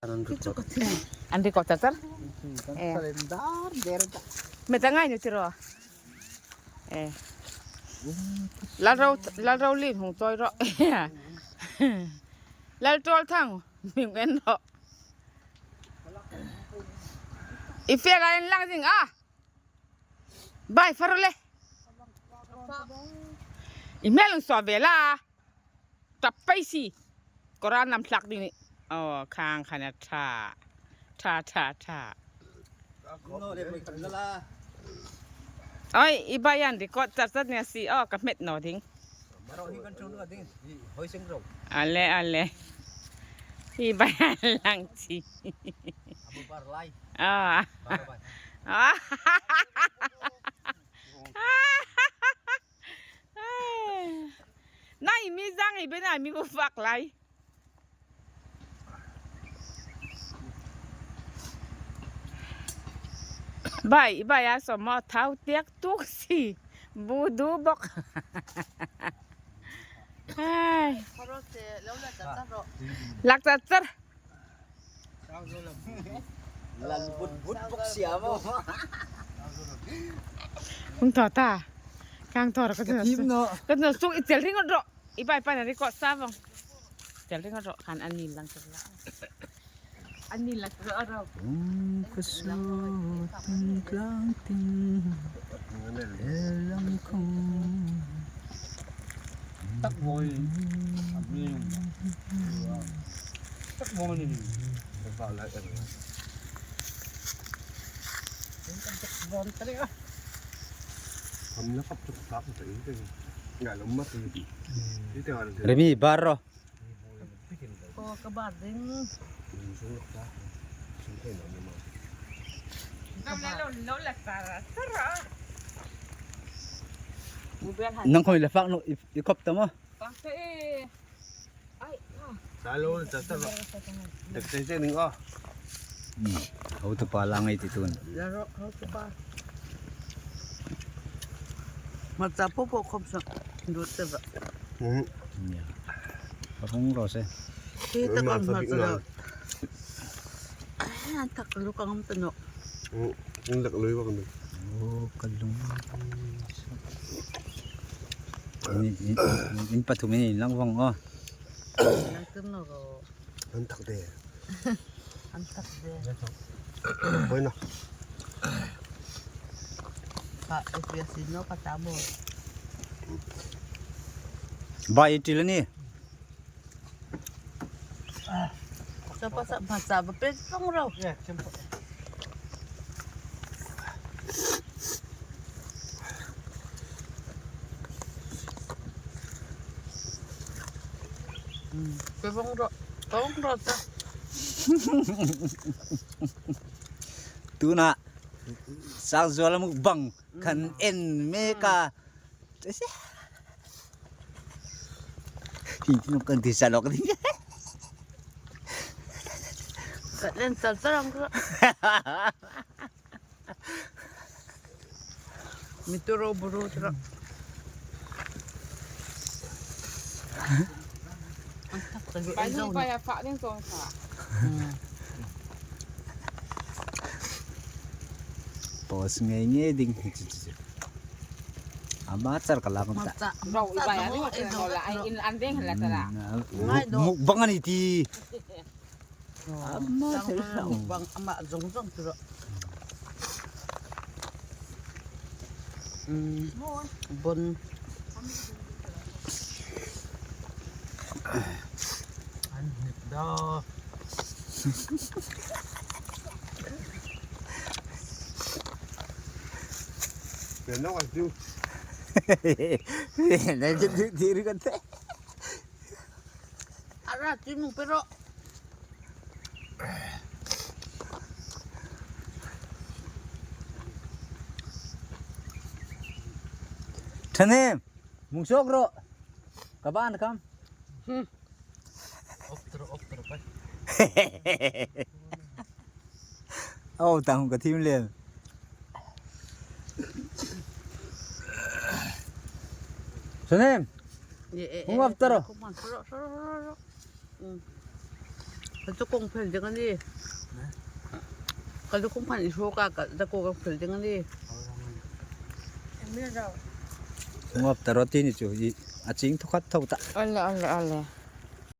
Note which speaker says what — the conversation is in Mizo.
Speaker 1: An record char char. Me ta ngai ni tiro. Eh. Lal ro lal ro lin hung choi ro. Lal tol thang ming en ro. I fe ga en lang ding a. Bai farole. I mel so ve la. Tap pai si Koran nam hlak ding nih oh khang khan a tha tha tha tha. Oi i bayan record chat chat nia si oh ka hmet no ding. Ale ale. I bayan lang chi. Ah. Ah. Nai mi zang i bên mi bu fak lai. Bai bai a som mo thau tiak tuk si bu du bok. Ai. Lak cha char.
Speaker 2: Lan bút bút bốc xìa mo.
Speaker 1: Hung tho ta. Kang tho ka ka no suk i chel ring ro. I bai pa na record sa vong. Chel ring ro khan an nin lang chel la. An nin lang ro ro.
Speaker 2: Kasutin tlang tin elang kong
Speaker 3: tắc vôi tắc vôi này
Speaker 4: vào lại ở nó khóc chụp tóc một tí ngài lắm mất thì thế thì là
Speaker 2: Remy barro
Speaker 5: Ko ka bar ding.
Speaker 4: xuống được ta xuống thể nó nhưng mà
Speaker 1: Nam la lo lo la tara tara.
Speaker 2: Nang khoi la fak no i khop ta mo.
Speaker 1: Pa se. Ai.
Speaker 4: Ra luôn chặt chặt rồi được thế thế đừng o
Speaker 2: Hau tu pa langai ti tun.
Speaker 5: Laro ho tu pa. Ma ta po po khop sa. Du te ba.
Speaker 4: Ừ.
Speaker 2: Ya. Hong ro se.
Speaker 5: Ti ta
Speaker 4: Mà
Speaker 5: kon
Speaker 4: sao
Speaker 5: ma
Speaker 4: bị
Speaker 5: ta.
Speaker 4: ngờ.
Speaker 5: Ah, tak lu ka ngam tano.
Speaker 4: Ừ, lật lưới vào con được
Speaker 2: Oh, kalung. In in pathum in lang wang o.
Speaker 5: Nang tum no ro.
Speaker 4: Ăn thật để
Speaker 5: An tak de.
Speaker 4: quên nào
Speaker 5: Pa e si no ka ta mo.
Speaker 2: Ba i til ni.
Speaker 5: Sa pa sa pa sa ba pe song ro. Pe vong ro. Vong ro ta.
Speaker 2: Tu na sang zuala muk bang kan en me ka. Hi ti kan ti sa lok ni.
Speaker 5: Ka len sal sarang ro. Mi tu ro buru ro. An tak ta
Speaker 1: Bai ni bai a fa ding song fa.
Speaker 2: Pos nge nge ding. Ama char ka lang ta.
Speaker 1: Ro i bai a ring ro la ai in an ding la tara.
Speaker 2: Muk bang ani ti.
Speaker 5: Ama bang ama zong zong tu ro. Bon.
Speaker 3: Ăn nịp đó
Speaker 4: để nó còn tiêu
Speaker 2: Này ti ti ri kan te.
Speaker 5: Ara tu mu pero.
Speaker 2: Thanem. Mung sok ro. Kaban kam.
Speaker 3: ốp tro ốp tro bay
Speaker 2: Ô tang ka thim len. Thanem.
Speaker 5: Ye
Speaker 2: Hung ap taro.
Speaker 5: Ro ro ro ro. Ka chu kong fel ding ani. Ka lu kong phan i hrawk ah ka ko fel ding ani.
Speaker 2: Ngop ta roti ni chu i a ching thokhat tho ta.
Speaker 1: Ole ole ole.